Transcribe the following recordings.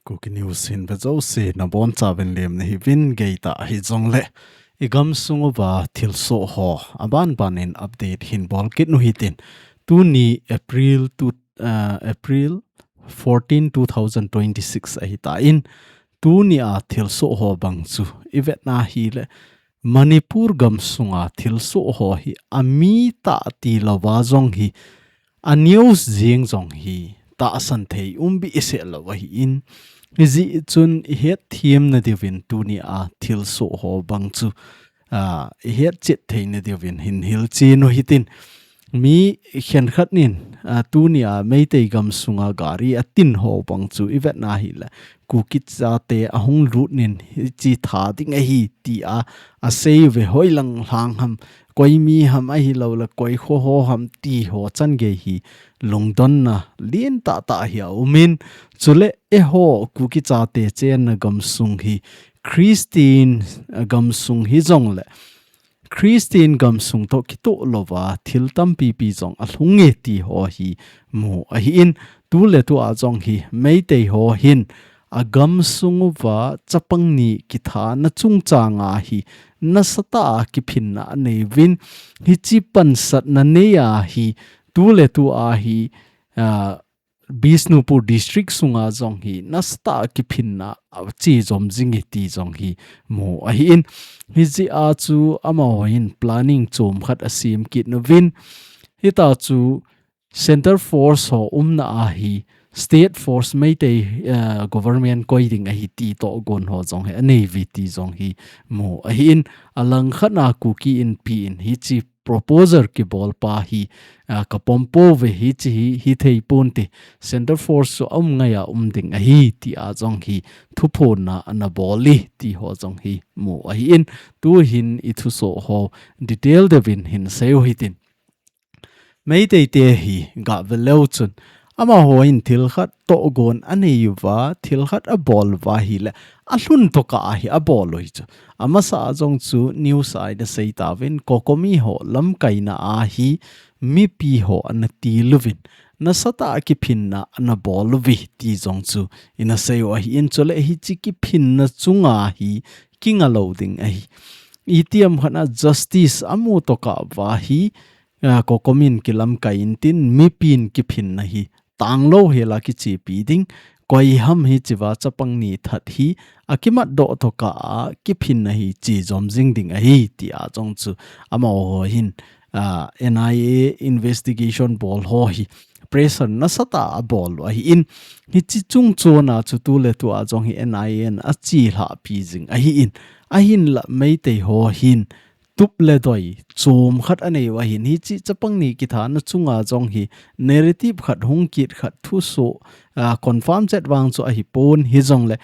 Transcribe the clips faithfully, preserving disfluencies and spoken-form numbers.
Kuki News hin ve jouse nabonchauvin lemna hiuvin, geitah hijongle i gamsung uva thilsoh ho aban banin update hin bol kit u hitin. Tuni April two, uh, April fourteen, two thousand twenty-six ahitan, tunia thilsoh ho bang chu i vetna hile Manipur gamsunga thilsoh ho hi amitah tilouva jong hi, a news jeng jong hi tahsan thei um behseh lou ahin, hijeh chun i hetthem nadiuvin tunia thilsoh ho bang chu, ah, i hetchet thei nadiuvin hin hilchen u hitin. Mi khenkhat in, ah, tunia Meitei gamsunga gari atin ho bang chu i vetna hile, Kuki chate ahung lut in hiche tha ding ahi tia asei uve, hoilang lhang ham, koi mi ham ahilouleh koi kho ho ham ti ho changei hi lungdonna lentah tah hi aumin, chule eiho Kuki chate chenna gamsung hi Christian, ah, gamsung hijongle Christian gamsung toh kitoh louva thil tampipi jong alhunge ti ho hi mu ahin, tuletua jong hi Meitei ho hin agamsung uva chapang ni kithana chungchanga hi nasatah a kiphinna aneiuvin, hiche pansatna neiya hi tuletua hi, ah, Bishnupur District sunga jong hi nasatah a kiphinna ache jom jinge ti jong hi mu ahin, hijeh a chu amaho hin planning chomkhat asem kit uvin, hitia chu Centre Force ho umna a hi State Force Meitei, eh, government koi ding ahi ti tohgon ho jong hi aneiuve ti jong hi mu ahin, alangkhat a Kuki Inpi in hiche proposal kibol pa hi, ah, ka pom pouve, hiche hi, hithei ponte, Centre Force chu aum ngaiya um ding ahi tia jong hi thuphonna ana bol e ti ho jong hi mu ahin, tuhin i thusoh ho detail deuvin hin sei u hitin. Meitei te hi gah ve leu chun, amaho hin thil khat tohgon anei uva, thil khat abol uva ahile, alhun tokah a hi abol u hi chu. Amasa a jong chu news a ina sei tauvin, COCOMI ho lamkaina a hi mipi ho ana til uvin, nasatah a kiphinna ana bol uve ti jong chu ina sei u ahin, chule hiche kiphinna chunga hi kinga lou ding ahi. Itiham khat a justice amu tokah uva hi, ah, COCOMI in kilamkai intin, mipin kiphinna hi tanglou hela kichepi ding, koi ham hichea chapang ni that hi akimatdoh tokah a kiphinna hi che jom jing ding ahi tia jong chu amaho hin, ah, N I A investigation bol ho hi pressure nasatah a abol u ahin, hiche chungchon a chu tuletua jong hi N I A in achelhahpi jing ahin, ahinla Meitei ho hin tup le doi chomkhat anei u ahin, hiche chapang ni kithana chunga jong hi narrative khat hung kit khat thusoh, ah, confirm chet vang chu ahipon, hijongle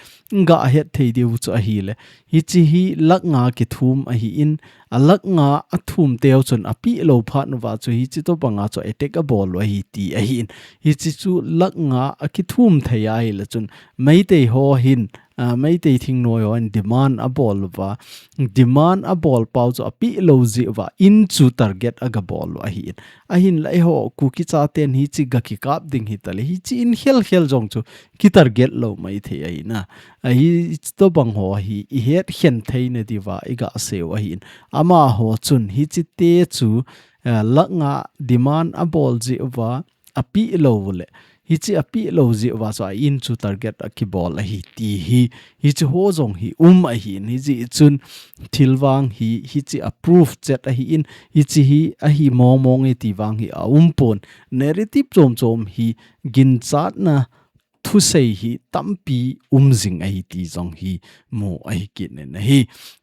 gah het thei diu chu ahile, hiche hi lakh nga kithum ahin, a lakh nga athum teu chun apeh lou phat uva chu hiche tobanga chu attack abol u ahi ti ahin, hiche chu lakh nga akithum thei ahile chun Meitei ho hin, ah, Meitei thingnoi ho hin demand abol uva, demand abol pau chu apeh lou jeh uva in chu target aga bol u ahin, ahinla eiho Kuki chaten hiche ga kikap ding hitale, hiche in khelkhel jong chu kitarget lou maithei ahina. Ahi, hitobang ho hi ihet khen theina diuva iga sei u ahin. Amaho chun hiche te chu, eh, lakh nga demand abol jeh uva, apeh lou le, hiche apeh lou jeh uva chu a in chu target akibol ahi ti hi, hiche ho jong hi um ahin, hijeh chun thil vang hi, hiche a proof chet ahin, hiche hi ahi mong mong e ti vang hi aum pon, narrative chom chom hi ginchatna thusei hi tampi um jing ahi ti jong hi mu ahi kit in ahi.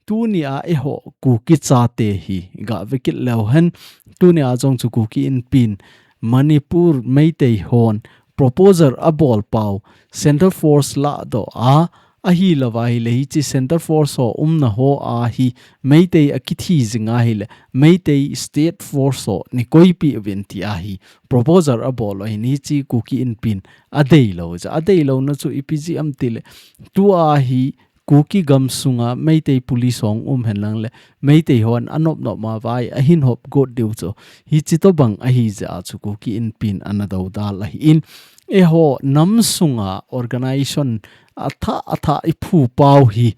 Tunia eiho Kuki chate hi ga ve kit leu hen, tunia jong chu Kuki Inpi in Manipur Meitei hon proposal abol pau, Central Force lahdoh a, ahilou va ahile hiche Central Force ho umna ho a hi Meitei akithi jing ahile, Meitei State Force ho nei koipeh uvin ti ahi proposal abol u ahin, hiche Kuki Inpi in adeilou jeh, adeilouna chu ipi jeh ham tile, tua hi Kuki gamsunga Meitei police hung um henlang le, Meitei hon anop nop ma vai ahin hop got diu chu, hiche tobang ahi jeh a chu Kuki Inpi in ana doudal ahin, eiho nam sunga organization athah athah iphu pau hi,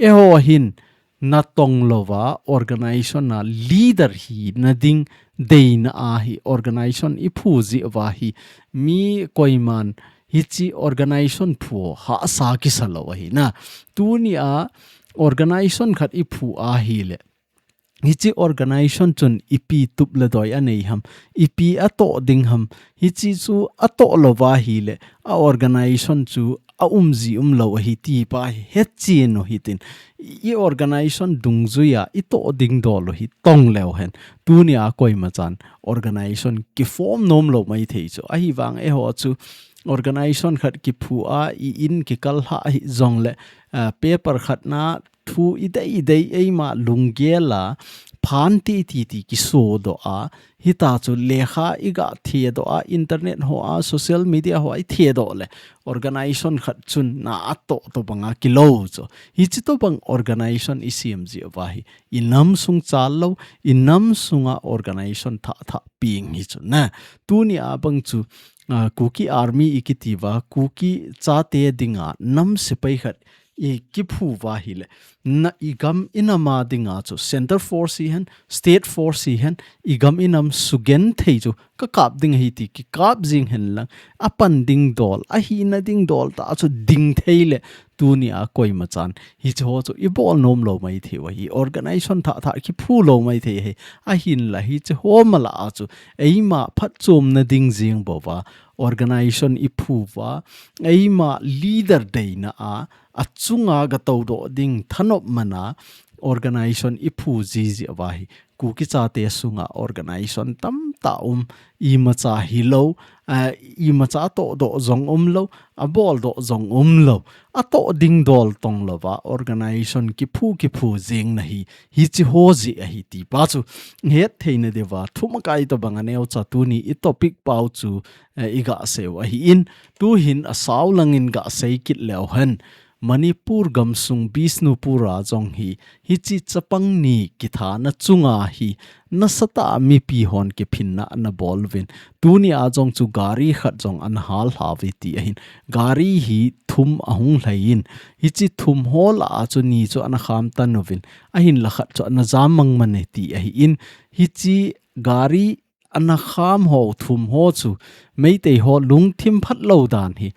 eiho hin natong louva organization a leader hina ding deina a hi organization iphu jeh uva hi mi koiman hiche organization phu hahsa kisa lou ahi na. Tunia organization khat iphu ahile, hiche organization chun ipi tup le doi anei ham, ipi atoh ding ham, hiche chu atoh louva ahile, a organization chu aum ji um lou ahi ti pa hi hetchen u hitin, i organization dungjuia itoh ding dol u hi tong leu hen. Tunia koimachan organization kiform nom lou maithei chu. Ahivang eiho chu organization khat kiphu a, i in kikal lha ahi jongle, ah, paper khat na thu idei idei eima lunggel a phan titi ti kisodoh a, hita chu lekha iga thedoh a, internet hoa, social media hoa ithedoh le, organization khat chun na atoh tobanga kilou chu. Hiche tobang organization isem jeh uva hi, inam sung chal lou, inam sunga organization thah thah peng hi chu na. Tunia bang chu, ah, Kuki Army ikiti uva, Kuki chate dinga nam sepai khat ikiphu uva ahile, na igam inam a dinga chu Centre Force hihen, State Force hihen, igam inam sugenthei chu kakap ding ahi ti kikap jing henlang, apan ding dol, ahina ding dol tah chu ding thei le, tunia koimachan hiche ho chu ibol nom lou maithei u ahi, organization thah thah kiphu lou maithei ahi. Ahinla hiche ho mala a chu eima phatchomna ding jeng bouva organization iphu uva, eima leader deina a, achunga gatodoh ding thanop mana organization iphu ji jeh uva hi, Kuki chate sunga organization tamtah um, imacha hilou, ah, imacha atohdoh jong umlou, aboldoh jong umlou, atoh ding dol tong louva organization kiphu kiphu jengna hi, hiche ho jeh ahi ti pa chu hetthei na diuva thumakai tobanga neocha tuni i topic pau chu, eh, iga sei u ahin, tuhin asao langin ga sei kit leu hen. Manipur gamsung Bishnupur a jong hi, hiche chapang ni kithana chunga hi, nasatah a mipi hon kiphinna ana bol uvin. Tunia jong chu gari khat jong ana hal lha uve ti ahin. Gari hi thum ahung lhai in. Hiche thum ho lah a chu ni chu ana kham tan uvin. Ahinla khat chu ana jam mang mane ti ahin. Hiche gari ana kham ho thum ho chu Meitei ho lungthim phat lou dan hi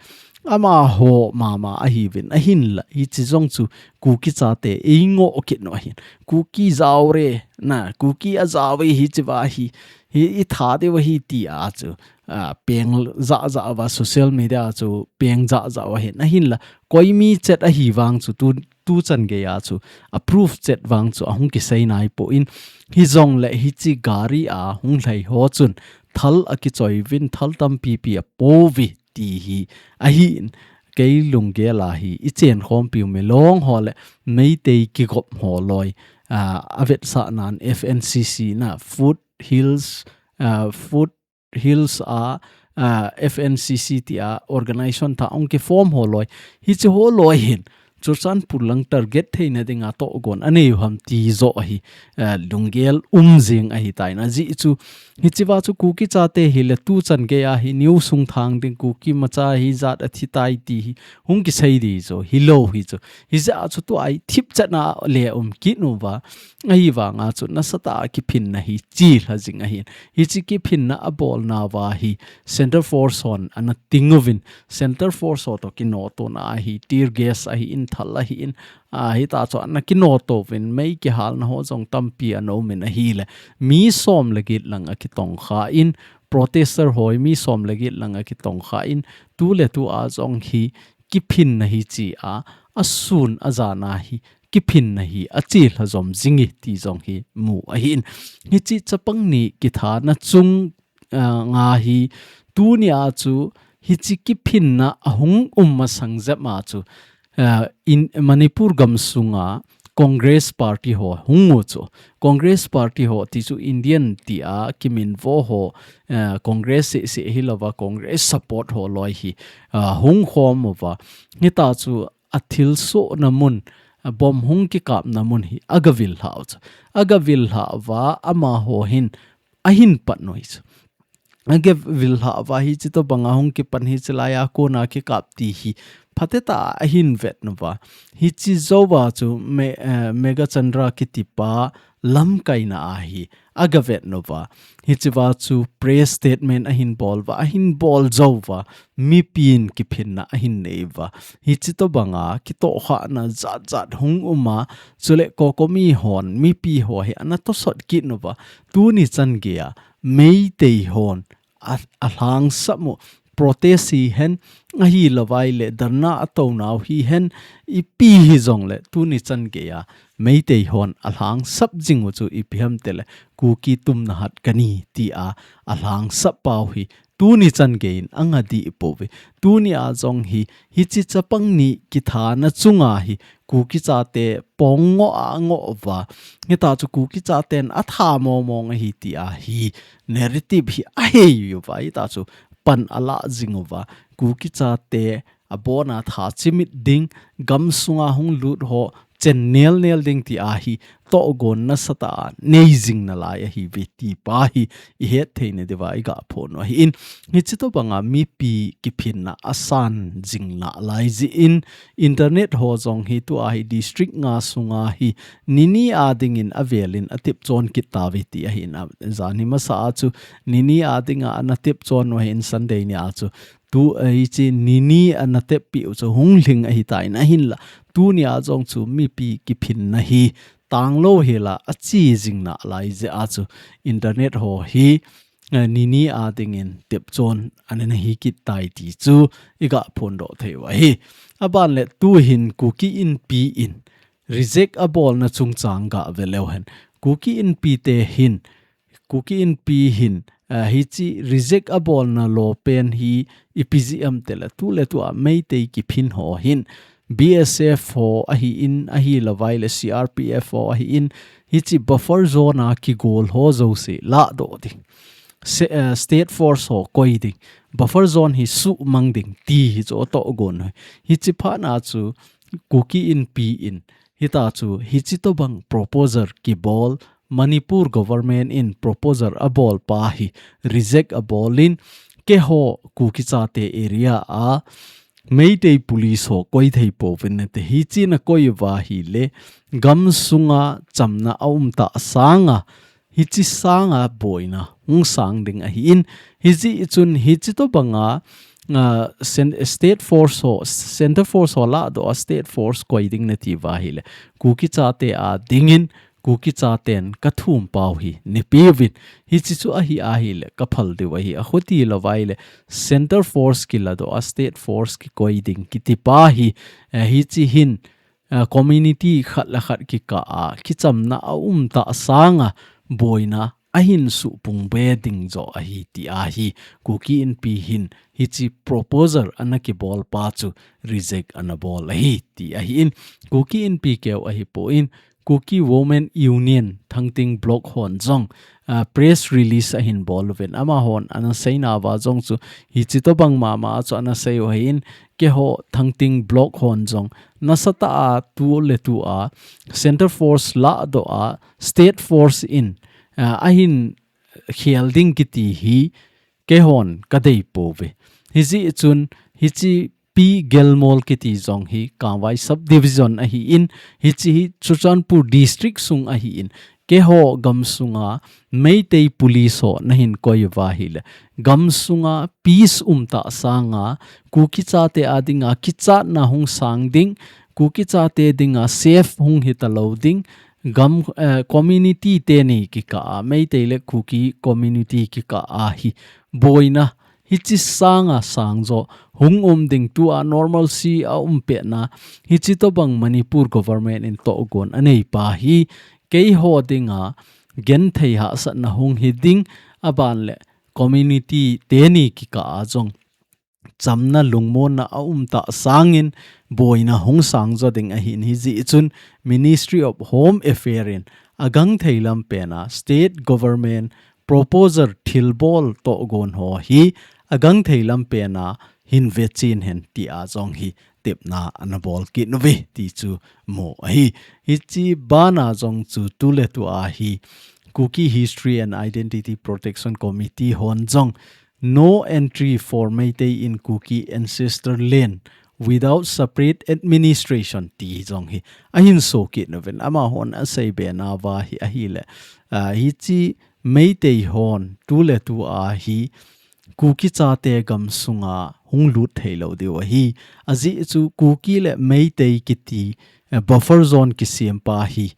amaho mama ahiuvin, ahinla hiche jong chu Kuki chate eingoh kit u ahin. Kuki jao re, na, Kuki ajao e hiche va hi, hi itha diu ahi tia chu, ah, peng jah jah uva social media chu peng jah jah u ahin. Ahinla koi mi chet ahi vang chu tu tuchan geiya chu, a proof chet vang chu ahung kisei naipon, hijongle hiche gari a hung lhai ho chun thal akichoi uvin, thal tampipi apo uve ti hi ahin, kei lunggel a hi ichen khompiu Milong ho le Meitei kigop ho loi, ah, avetsahnan F N C C na Foot Hills, ah, Foot Hills a, ah, F N C C tia organization thah hung kiform ho loi. Hiche ho loi hin Churachandpur lang target theina dinga tohgon anei u ham ti joh ahi, ah, lunggel um jing ahitai. Ajeh chu, hiche va chu Kuki chate hile tuchan geiya hi news hung thang ding, Kuki macha hi jat athi tai ti hi hung kisei di chu, hilou hi chu. Hijeh a chu tua hi thipchetna le um kit uva. Ahivanga chu nasatah a kiphinna hi chelha jing ahin. Hiche kiphinna abolna uva hi Centre Force hon ana ting uvin, Centre Force ho toh kinotona ahi, tear gas ahin, thal ahin, ah, hita chu ana kinoto uvin, mei kihalna ho jong tampi ana umin ahile, mi som le get lang akitongkha in, protester ho hi mi som le get lang akitongkha in, tuletu a jong hi kiphinna hi chea, asun ajan a hi kiphinna hi achelha jom jing e ti jong hi mu ahin. Hiche chapang ni kithana chung, ah, nga hi tunia chu hiche kiphinna ahung um masang jep a chu, ah, in Manipur gamsunga Congress Party ho hung u chu. Congress Party ho ti chu Indian tia kiminvo ho, ah, Congress seh seh hilouva Congress support ho loi hi, ah, hung khom uva. Hita chu athilsohna mun, a bomb hung kikapna mun hi agavil lhau chu. Agavil lhauva amaho hin ahin pan u hi chu. Agavil lhauva hiche tobanga hung kipan hiche laiya kona kikap ti hi phatetah a ahin vet uva. Hiche jouva chu Me-, eh, Meghachandra kitipa lamkaina a hi agavet uva. Hichea chu press statement ahin bol uva, ahin bol jou uva, mipin kiphinna ahin nei uva. Hiche tobanga kitohkhahna jat jat hung um a, chule COCOMI hon mipi ho hi ana tosot kit uva. Tuni chan geiya Meitei hon a, alhangsap u protest hihen, ahilouleh dharna atonau hihen, ipi hijongle tuni chan geiya Meitei hon alhangsap jing u chu ipi ham itile Kuki tumna hat kani tia alhangsap pau hi tuni chan geiyin anga dih pouve. Tuni a jong hi, hiche chapang ni kithana chunga hi Kuki chate pongngoh a angoh uva. Hitachu Kuki chaten atha mong mong ahi tia hi narrative hi ahei uva. Hitachu pan alah jing uva. Kuki chate abona tha chimit ding, gamsunga hung lut ho chen nel nel ding tia hi tohgon nasatah a nei jing nalai ahiuve ti pa hi ihet theina diuva iga phon u ahin. Hiche tobanga mipi kiphinna asan jing nalai jeh in, internet ho jong hi tua hi district nga sunga hi nini a dingin avelin atep chon kit tauve ti ahin, a, janhi masa a chu nini a dinga ana tep chon u ahin Sunday ni a chu tu, eh, hiche nini ana teppeh u chu hung lhing ahitan ahinla. Tuni a jong chu mipi kiphinna hi tanglou hela ache jing nalai jeh a chu internet ho hi, eh, nini a dingin tep chon ana hi kit tai ti chu iga phondoh thei u ahi. Aban le tuhin Kuki Inpi in reject abolna chungchang gave leu hen. Kuki Inpi te hin Kuki Inpi hin, ah, hiche reject abolna lo pen hi ipi jeh ham itile tuletua Meitei kiphin ho hin B S F ho ahin, ahilouleh C R P F ho ahin, hiche buffer zone a kigol ho jouse lahdoh ding. Se-, eh, state force ho koi ding. Buffer zone hi suhmang ding ti hi chu atohgon u ahi. Hiche phatna chu Kuki Inpi in, hitachu hiche tobang proposal kibol, Manipur government in proposal abol pa hi reject abolin, keiho Kuki chate area a Meitei police ho koi thei pouvin nate, hiche nakoi uva ahile gamsunga chamna aum tah sanga, hiche sanga boina hung sang ding ahin, hijeh chun hiche tobanga, ah, cen-, state force ho, center force ho lahdoh a state force koi ding nati uva ahile Kuki chate a dingin Kuki chaten kathum pau hi neipeh uvin. Hiche chu ahi ahile kaphal diu ahi. Achuti louva ahile center force kiladoh a state force kikoi ding kiti pa hi, eh, hiche hin, eh, community khat le khat kikah a kichamna aum tah sanga boina ahin suhpung be ding joh ahi ti ahi. Kuki Inpi hin hiche proposal ana kibol pa chu reject ana bol ahi ti ahin. Kuki Inpi keu ahipon, Kuki Women Union Thangting Block hon jong, ah, press release ahin bol uvin. Amahon ana seina uva jong chu hiche tobang mama chu ana sei u ahin, keiho Thangting Block hon jong nasatah a tuletua center force lahdoh a state force in, ah, ahin khel ding kiti hi keihon kadei pouve. Hijeh chun hiche P Gelmol kiti jong hi Kangvai subdivision ahin, hiche hi Churachandpur district sung ahin, keiho gamsunga Meitei police ho nahin koi uva ahile gamsunga peace um tah sanga Kuki chate a dinga kichatna hung sang ding, Kuki chate dinga safe hung hita lou ding, gam, eh, community teni kikah a, Meitei le Kuki community kikah a hi boina hiche sanga sang joh hung um ding, tua normalcy aum petna, hiche tobang Manipur government in tohgon anei pa hi keiho dinga genthei hahsatna hung hi ding, aban le community teni kikah a jong chamna lungmonna aum tah sangin boina hung sang joh ding ahin, hijeh chun Ministry of Home Affairs in agangthei lam pena state government proposal thilbol tohgon ho hi agangthei lam pena hin vechen hen tia jong hi tepna ana bol kit uve ti chu mu ahi. Hiche bana jong chu tuletua hi Kuki History and Identity Protection Committee hon jong No Entry for Meitei in Kuki Ancestor Land without separate administration ti jong hi ahin sokit nauvin, amahon asei be nauva hi ahile, ah, hichi Meitei hon tu le tu a hi Kuki chate gam sunga hung lut thei lou diu ahi. Ajeh chu Kuki le Meitei kiti, eh, buffer zone kisem pa hi,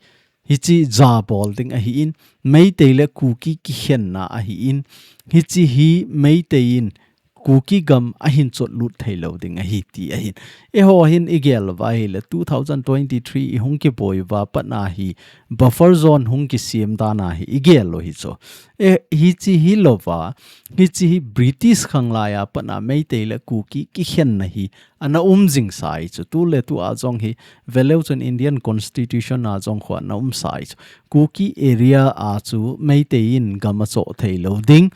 hichi jabol ding ahin, Meitei le Kuki kikhenna ahin, hichi hi Meitei in Kuki gam ahin chotlut thei lou ding ahi ti ahin. Eiho hin igel uva ahile two thousand twenty-three ihung kiboi uva pat na hi buffer zone hung kisem dan a hi igel u hi chu. E, hichi hilouva, hichi hi British khang laiya pat na Meitei le Kuki kikhenna hi ana um jing sa hi chu. Tu le tu a jong hi veleu chun Indian Constitution a jong khu ana um sa hi chu. Kuki area a chu Meitei in gam achoh thei lou ding.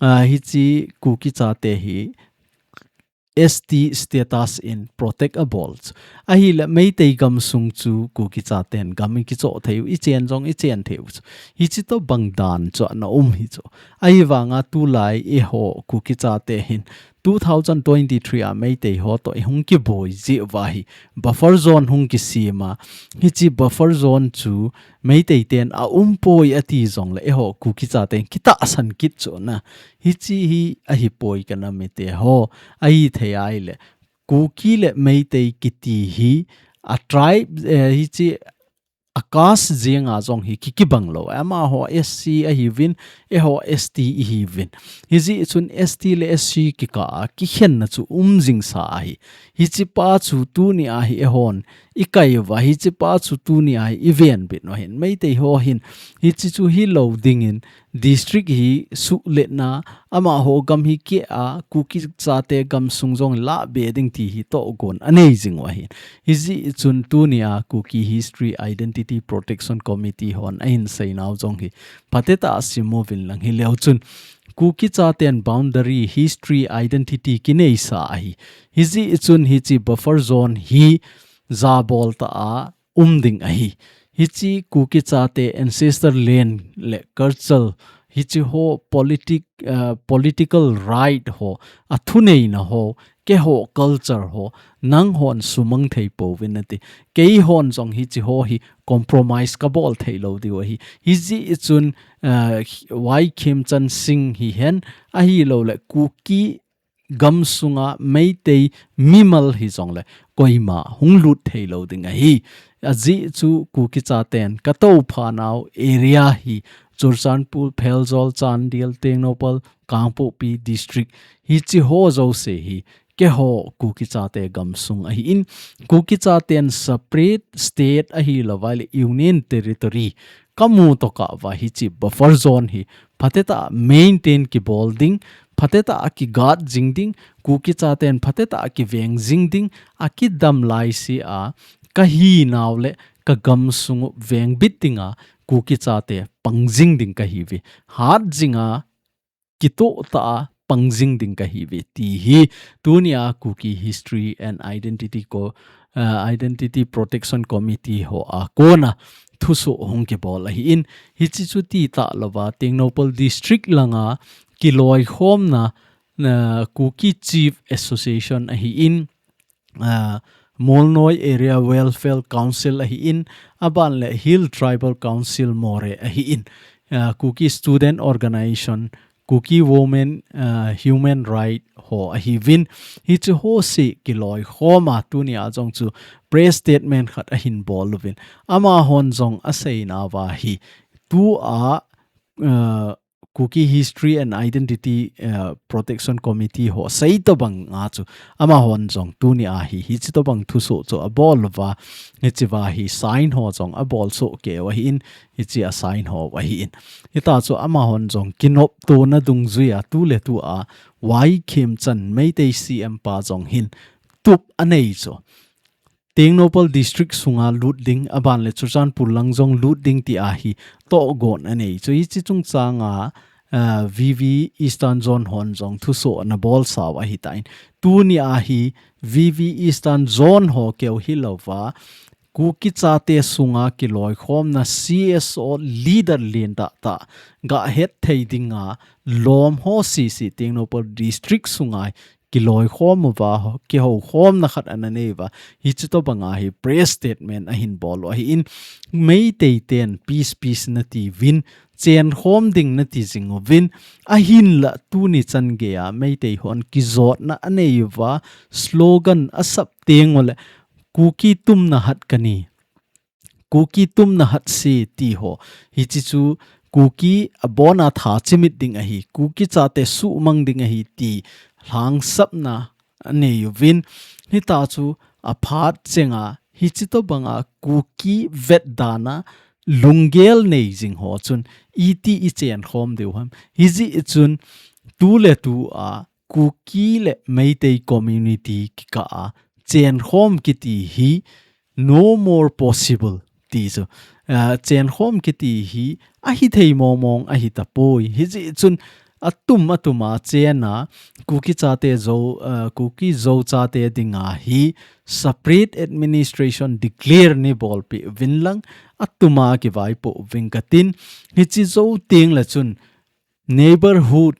Ah, hichi Kuki chate hi S T status in protect abol chu. Ahile Meitei gam sung chu Kuki chaten gam ikichoh thei u, ichen jong ichen thei u chu. Hichi tobang dan chu ana um hi chu. Ahivanga tulai eiho Kuki chate hin two thousand twenty-three a Meitei ho toh ihung kiboi jeh uva hi buffer zone hung kisem a. Hichi buffer zone chu Meitei ten aumpoi ati jongle eiho Kuki chaten kitahsan kit chu na. Hichi hi ahipoi ka nam mite ho. Ahithei ahile Kuki le Meitei kiti hi a tribe, eh, hichi a caste jenga jong hi kikibang lou. Amaho S C ahiuvin, eiho S T ihiuvin. Hijeh chun S T le S C kikah a kikhenna chu um jing sa ahi. Hichi pa chu tuni a hi eihon ikai uva, hichi pa chu tuni a hi iven bit u ahin. Meitei ho hin hichi chu hilou dingin district hi suhletna, amaho gam hi keh a, Kuki chate gam sung jong lah be ding ti hi tohgon anei jing u ahin. Hijeh chun tuni a Kuki History Identity Protection Committee hon ahin seinau jong hi phatetah a sim uvin lang hileu chun Kuki chaten boundary, history, identity kinei sa ahi. Hijeh chun hichi buffer zone hi jabol tah a um ding ahi. Hichi Kuki chate ancestor land le culture, hichi ho politic, ah, political right ho, athuneina ho, keiho culture ho, nanghon sumang thei pouvin nati. Keihon jong hichi ho hi compromise kabol thei lou diu ahi. Hijeh chun, ah, Y Khemchand Singh hihen, ahilouleh Kuki gam sunga Meitei mimal hijongle koima hung lut thei lou ding ahi. Ajeh chu Kuki chaten katoupha nau area hi Churachandpur, Pherzawl, Chandel, Tengnoupal, Kangpokpi district hichi ho jouse hi keiho Kuki chate gam sung ahin, Kuki chaten separate state ahilouleh union territory kamu tokah uva hichi buffer zone hi phatetah a maintain kibol ding, phatetah a ki guard jing ding, Kuki chaten phatetah a kiveng jing ding, akidam laise a kahinau le kagam sung u vengbit dinga Kuki chate pang jing ding kahiuve. Hat jinga kitoh tah a pang jing ding kahiuve ti hi tunia Kuki History and Identity Co-, ah, Identity Protection Committee ho a kona thusoh hung kibol ahin, hichi chu ti talouva Tengnoupal District langa kiloikhomna, ah, Kuki Chief Association ahin, ah, Molnoi Area Welfare Council ahin, aban le Hill Tribal Council Moreh ahin, ah, Kuki Student Organization, Kuki Women, ah, Human Right ho ahiuvin, hichi ho jouse kiloikhoma tunia jong chu press statement khat ahin bol uvin. Amahon jong aseinauva hi tua, ah, Kuki History and Identity, eh, Protection Committee ho seitobang a chu amahon jong tunia hi, hichi tobang thusoh chu abol uva, hichiva hi sign ho jong abol soh keu ahin, hichi a sign ho ahin. Hita chu amahon jong kinoptona dungjuia tuletua Y Khemchand Meitei C M pa jong hin tup anei chu. Tengnoupal District sunga lut ding, aban le Churachandpur lang jong lut ding tia hi tohgon anei chu. Hichi chungchanga, ah, V V Eastern Zone hon jong thusoh ana bolsau ahitan. Tunia hi V V Eastern Zone ho keu hilouva, Kuki chate sunga kiloikhomna C S O leader lentah tah, gahet thei dinga lom ho jouse Tengnoupal District sunga kiloikhom uva, kihoukhomna khat ana nei uva. Hichi tobanga hi press statement ahin bol u ahin, Meitei ten peace, peace nati uvin, chenkhom ding nati jing uvin, ahinla tuni chan geia Meitei hon kijotna anei uva, slogan asap teng uleh, Kuki tumna hat kani, Kuki tumna hat si ti ho. Hichi chu Kuki abona tha chimit ding ahi, Kuki chate suhmang ding ahi ti lhangsapna anei uvin. Hita chu aphat chenga, hichi tobanga Kuki vetdana lunggel nei jing ho chun iti ichenkhom diu ham. Hijeh chun tuletua Kuki le Meitei community kikah a chenkhom kiti hi no more possible ti chu. Ah, chenkhom kiti hi ahithei mongmong ahitapoi. Hijeh chun atum atuma chenna Kuki chate Zo, ah, Kuki Zo chate dinga hi separate administration declare neibolpeh uvin lang atuma kivaipoh uving katin. Hichi jou tengle chun neighborhood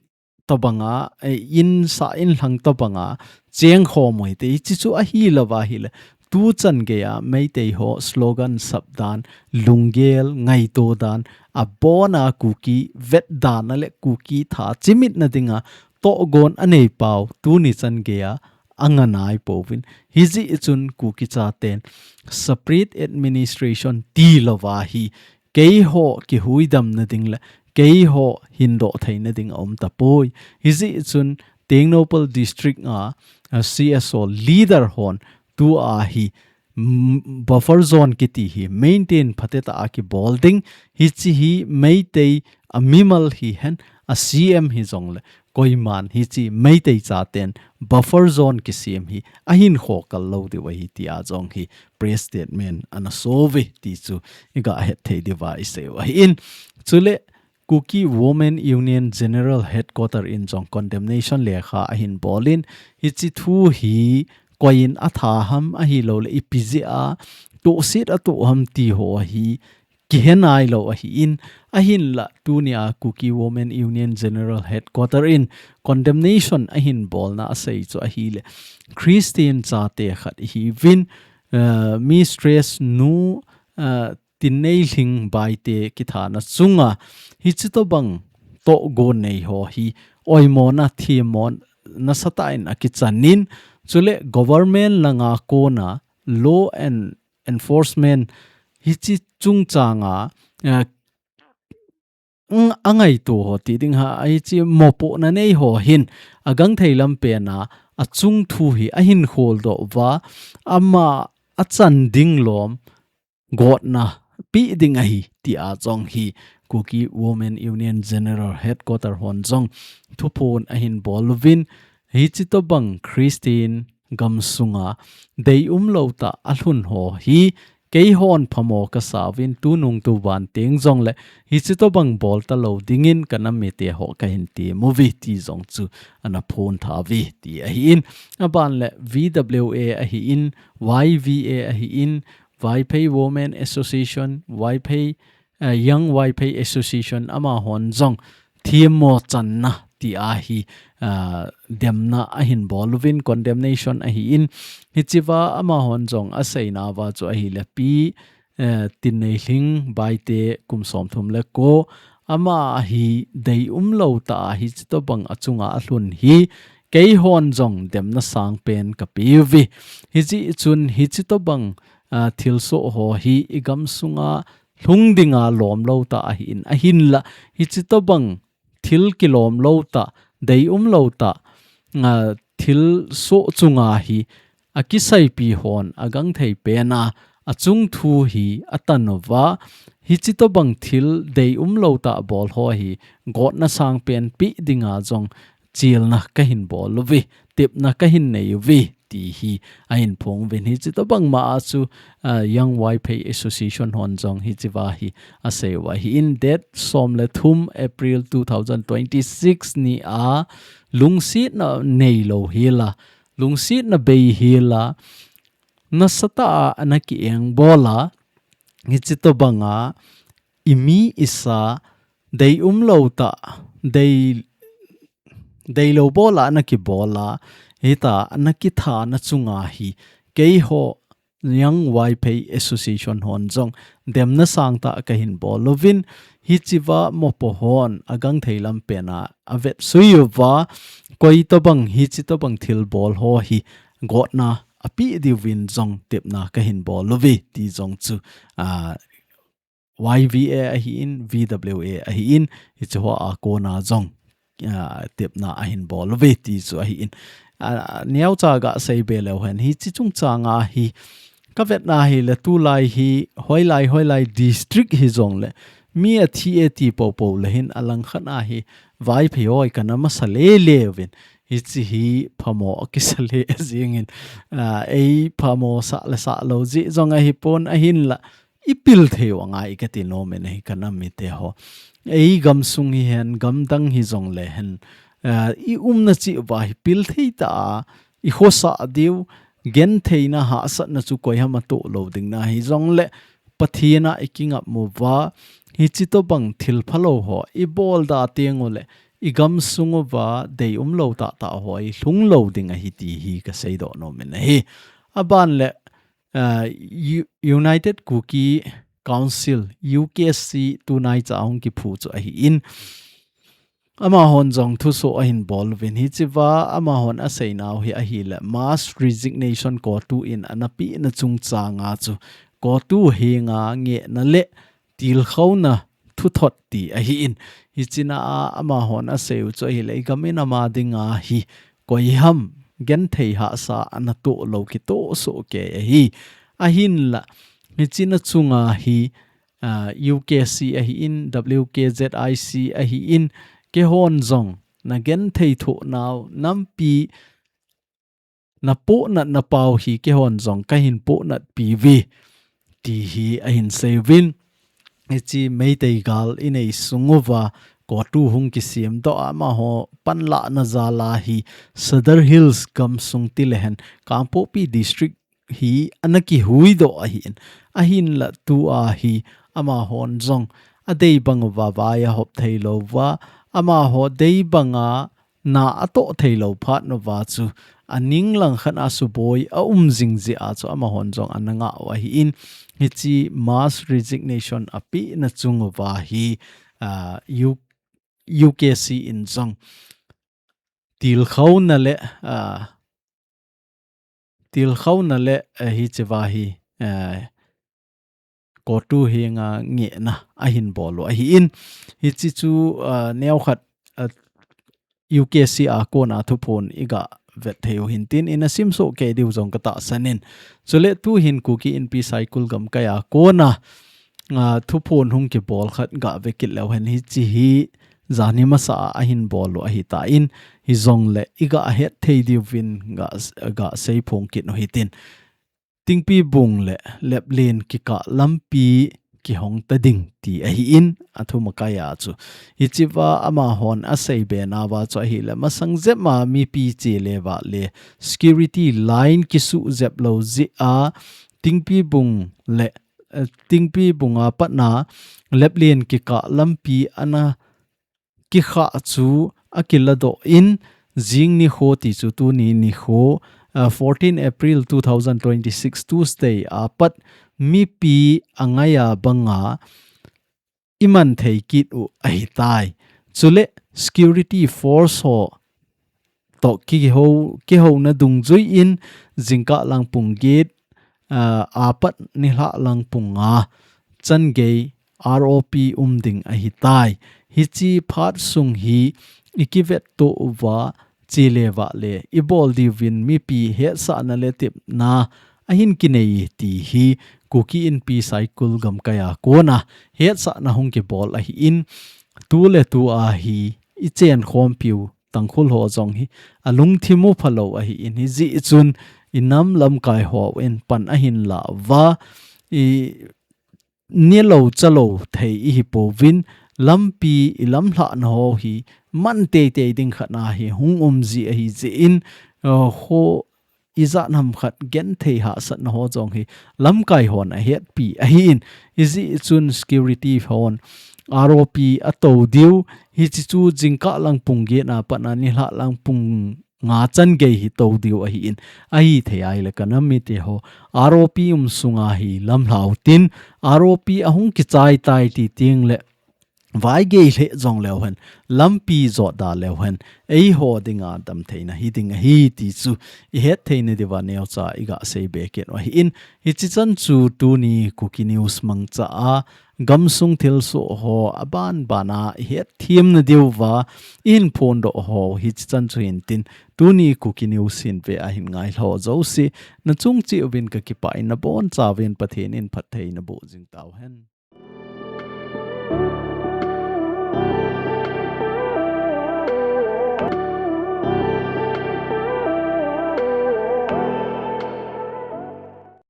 tobanga, eh, in sa in lhang tobanga chengkhom u hite. Hichi chu ahilouva ahileh, tuchan geia Meitei ho slogan sapdan, lunggel, ngaito dan, abona Kuki vetdana le Kuki tha chimitna dinga tohgon anei pau, tuni chan geia anganai pouvin. Hijeh chun Kuki chaten separate administration tilouva hi keiho kihuidamna ding le keiho hindoh theina ding aumtapoi. Hijeh chun Tengnoupal District a, a C S O leader hon tua hi, mm, buffer zone kiti hi maintain phatecha a kibol ding, hichi hi Meitei a mimal hihen a C M hijongle koiman hichi Meitei chaten buffer zone kisem hi ahin khokal lou diu ahi tia jong hi press statement ana so uve ti chu iga hetthei diuva isei u ahin. Chule Kuki Women Union General Headquarter in jong condemnation lekha ahin bolin, hichi thu hi koiyin atha ham ahilouleh ipi jeh a tohset atoh ham ti ho hi kihenailou ahin, ahinla tunia Kuki Women Union General Headquarter in condemnation ahin bolna asei chu ahile Christian chate khat ihiuvin, eh, Mistress Nu, eh, Tinneilhing Baite kithana chunga hichi tobang tohgon nei ho hi oimona themmona nasatah in akichanin, chule government langa kona law and enforcement hichi chungchanga, eh, ng-, angaito ho ti ding ham, hichi mopohna nei ho hin agangthei lampena achung thu hi ahin kholdoh uva, ama achan ding lom gotna pe ding ahi tia jong hi Kuki Women Union General Headquarter hon jong thuphon ahin bol uvin, hichi tobang Christian gamsunga deium lou tah alhun ho hi keihon phamo kasa uvin tunung tuvan teng jongle hichi tobang bol talou dingin kanam mite ho kahin tem uve ti jong chu ana phon tha uve ti ahin, aban le V W A ahin, Y V A ahin, Vaiphei Women Association, Vaiphei, eh, Young Vaiphei Association amahon jong themmo channa tia hi, ah, demna ahin bol uvin condemnation ahin, hichea amahon jong aseina uva chu ahile Pi, eh, Tinneilhing Baite kum somthum le ko ama hi deium lou tah a hichi tobang achunga alhun hi keihon jong demna sangpen kape uve. Hijeh chun hichi tobang, ah, thilsoh ho hi igamsunga lhung dinga lom lou tah ahin, ahinla hichi tobang thil kilom lou tah, deium lou tah, ah, thilsoh chunga hi akiseipi hon agangthei pena achung thu hi atan uva, hichi tobang thil deium lou tah bol ho hi gotna sangpen pe dinga jong chelna kahin bol uve, tepna kahin nei uve ti hi ahin phong uvin, hichi tobang ma a chu, ah, Young Vaiphei Association hon jong hichea hi asei u ahin, date som le thum April two thousand twenty-six ni a lungsetna neilou hela, lungsetna bei hela, nasatah a ana kieng bola, hichi tobanga imi isa deium lou tah, dei, deilou bola ana kibola, hita ana kithana chunga hi keiho Young Vaiphei Association hon jong demna sangtah kahin bol uvin, hichea mopo hon agangthei lampen a avetsui uva, koi tobang hichi tobang thilbol ho hi gotna apeh diuvin jong tepna kahin bol uve ti jong chu, a, Y V A ahin, V W A ahin, hicheho a kona jong, a, tepna ahin bol uve ti chu ahin. A, neocha gasei be leu hen, hichi chungchang a hi kavetna hile tulai hi, hoilai, hoilai district hijongle mi athi e ti poupou le hin alangkhat a hi Vaiphei hoi kana masa lele uvin. Hichi hi phamo akisa le jingin, a, ei phamo sah le sah lou jeh jong ahipon, ahinla ipil thei u angai kati nom in ahi kanam mite ho. Ei gamsung hihen, gamdang hijongle hen, a, i umna cheh uva hi pil thei tah a, i khosa diu, gentheina hahsatna chu koiham atoh lou ding na hijongle, Pathen a ikingap uva, hichi tobang thil phalou ho ibol da teng ule, igamsung uva deium lou tahtah ho ilhung lou ding ahi ti hi kasei doh nom in ahi. Aban le, a, U-, United Kuki Council, U K C, tunai cha hung kiphu chu ahin. Amahon jong thusoh ahin bol uvin, hichea amahon aseinau hi ahile mass resignation COTU in ana pehna chungchang a chu COTU henga ngehna le tilkhouna thuthot ti ahin. Hichea amahon aseiu chu ahile igam inam a dinga hi koiham genthei hahsa ana toh lou kitoh soh kei ahi. Ahinla, hichea chunga hi, a, U K C ahin, W K Z I C ahin, keihon jong nagenthei thoh nau, nampi napohnat napau hi keihon jong kahin pohnat piuve ti hi ahin seiyuvin. Hichi Meitei gal inei sung uva COTU hung kisem doh a, amaho panlahna jal a hi Sadar Hills gamsung ti le hen Kangpokpi District hi ana kihui doh ahin. Ahinla tua hi amahon jong adei bang uva vai ahop thei lou uva, amaho dei banga na atoh thei lou phat uva chu aning langkhat a suboi aum jing jeh a chu amahon jong ana ngah u ahin. Hichi mass resignation apehna chung uva hi, a, U-, U K C in jong tilkhouna le, a, tilkhouna le, eh, hichea hi, eh, COTU henga ngehna ahin bol u ahin. Hichi chu, eh, neokhat, eh, U K C a kona thuphon iga vet thei u hintin, ina simsoh kei diu jong katahsan in. Chule tuhin Kuki Inpi Saikul gamkai a kona, ah, thuphon hung kibol khat gave kit leu hen, hichi hi jani masa a ahin bol u ahitan, hijongle iga het thei diuvin ga, gasei phong kit u hitin. Tingpibung le Leplen kikah lampi kihong ta ding ti ahin, athumakai a chu. Hichea amahon asei be nauva chu ahile masang jep a mipi chele vahle security line kisuh jep lou jeh a Tingpibung le, eh, Tingpibung a patna Leplen kikah lampi ana kikhah chu akiladoh in, jing nikho ti chu tuni nikho, ah, fourteen April two thousand twenty-six Tuesday a pat mipi angaija banga iman thei kit u ahitai. Chule security force ho toh kiho, kihouna dungjui in jingkah lang pung get, ah, apat nilhah lang pung nga changei R O P um ding ahitai. Hichi phat sung hi ikivetto uva chele vahle ibol diuvin mipi hetsahna le tepna ahin kinei ti hi Kuki Inpi Saikul gamkai a kona hetsahna hung kibol ahin, tu le tu a hi ichen khompiu Tangkhul ho jong hi alungthim u phalou ahin, hijeh chun inam lamkai hon pan ahin la uva, i nilou chalou thei ihi pouvin, lampi ilamlhahna ho hi man teitei ding khat na hi hung um ji ahi jeh in, uh, ho ijat ham khat genthei hahsatna ho jong hi lamkai hon ahetpi ahin, hijeh chun security hon R O P ato diu, hichi chu jingkah lang pung get a patna nilhah lang pung nga chan gei hi to diu ahi in, ahi thei ai le ka nam mite ho, R O P um sunga hi lamhlau tin, R O P ahung kichai tai ti ting le, vai gei hle jong leu hen, lampi jot da leu hen, ei ho dinga dam theina hi ding ahi ti chu i het theina diuva neocha i ga sei be ken u ahi in, hichi chan chu tuni Kuki News mangcha a, gamsung thilsoh ho aban bana i het thiam na diuva, i hin phondoh ho hichi chan chu hin tin, tuni Kuki News hin ve a hin ngai lho jouse, na chung cheh uvin ka kipah in na boncha uvin Pathen in phattheina boh jing tau hen.